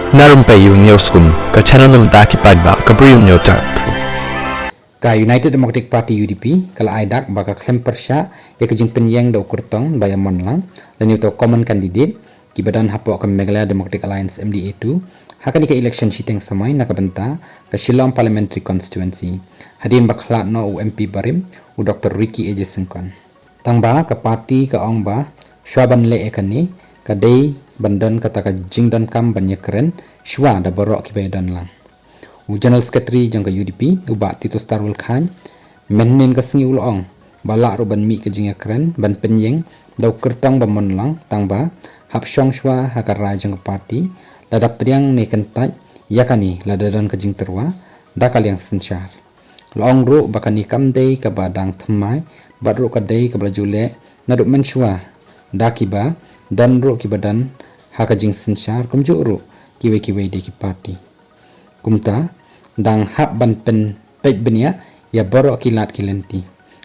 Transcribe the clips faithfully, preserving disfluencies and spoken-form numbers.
Na Rympei U News Kum, ka channel na bynta ki paidbah ka briew nyo tap. Ka United Democratic Party U D P ka la ai dak ba ka khlem pyrshah ïa ka jingpynïeng da u kyrtong Bah Ïamon Lang lane uto common candidate kiba don hapoh ka Meghalaya Democratic Alliance, M D A two, ha kane ka election shiteng samoi na ka bynta ka Shillong Parliamentary Constituency, hadien ba khlad noh u M P barim, u Doctor Ricky A J Syngkon. Tangba ka party ka ong ba shwa ban leh ïa kane, ka dei ban don kata ka jingdonkam ban ïakren shwa da baroh kiba ïadon lang. U General Secretary jong ka U D P, u Bah Titostarwell Chyne, mynhynnin ka sngi u la ong ba lah ruh ban mih ka jingïakren ban pynïeng da u kyrtong Bah Ïamon Lang, tangba hap shong shwa ha ka rai jong ka party, lada pdiang ne kyntait ïa kane, lada don ka jingtyrwa da ka liang synshar. La ong ruh ba kane kam dei kaba dang thymmai, bad ruh ka dei kaba la ju leh naduh mynshwa da kiba don ruh kiba don ha ka jingsynshar, kumjuh ruh kiwei kiwei de ki party. Kumta, dang hap ban pynpeit bniah ïa baroh ki lad ki lynti.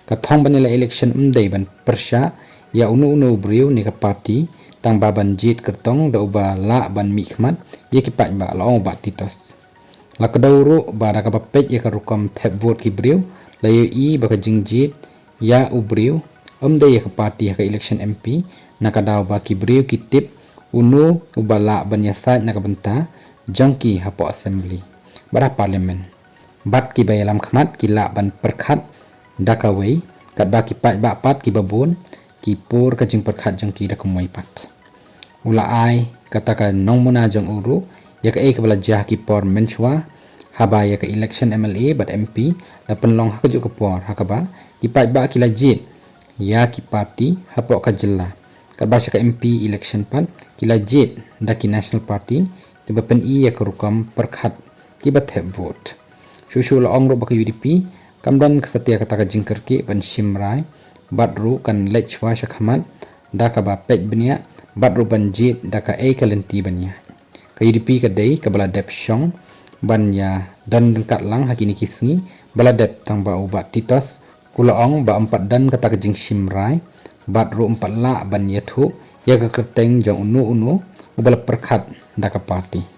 Ka thong ban ïaleh election ym dei ban pyrshah ïa uno uno u briew ne ka party, tangba ban jied kyrtong da uba lah ban mihkhmat ïa ki paidbah, la ong u Bah Titos. La kdew ruh ba da kaba peit ïa ka rukom thep vote ki briew, la ïohi ba ka jingjied ïa u briew ym dei ïa ka party ha ka election M P, na ka daw ba ki briew ki tip uno uba lah ban ïasaid na ka bynta jong ki hapoh Assembly bad ha Parliament. Bad kiba ïalam khmat ki lah ban pyrkhat da kawei, katba ki paidbah pat kiba bun ki pur ka jingpyrkhat jong ki da kumwei pat. U la ai kata ka nongmuna jong u ruh ïa kaei kaba la jia ha ki por mynshwa, haba ïa ka election M L A bad M P la pynlong ha kajuh ka por, ha kaba ki paidbah ki la jied ïa ki party hapoh ka jylla, katba sha ka M P election pat ki la jied da ki National Party kiba pyni ïa ka rukom pyrkhat kiba thep vote. Shuh shuh la ong ruh ba ka U D P kam don ka satia kata ka jingkyrkieh ban shim rai, bad ruh kan leit shwa sha khmat da kaba peit bniah, bad ruh ban jied da kaei ka lynti ban ïaid. Ka U D P ka dei kaba la dep shong ban ïadon ryngkat lang ha kine ki sngi ba la dep, tangba u Bah Titos u la ong ba ym pat don kata ka jingshim rai, bad ruh ym pat lah ban ïathuh ïa ka kyrteng jong uno uno uba la pyrkhat da ka party.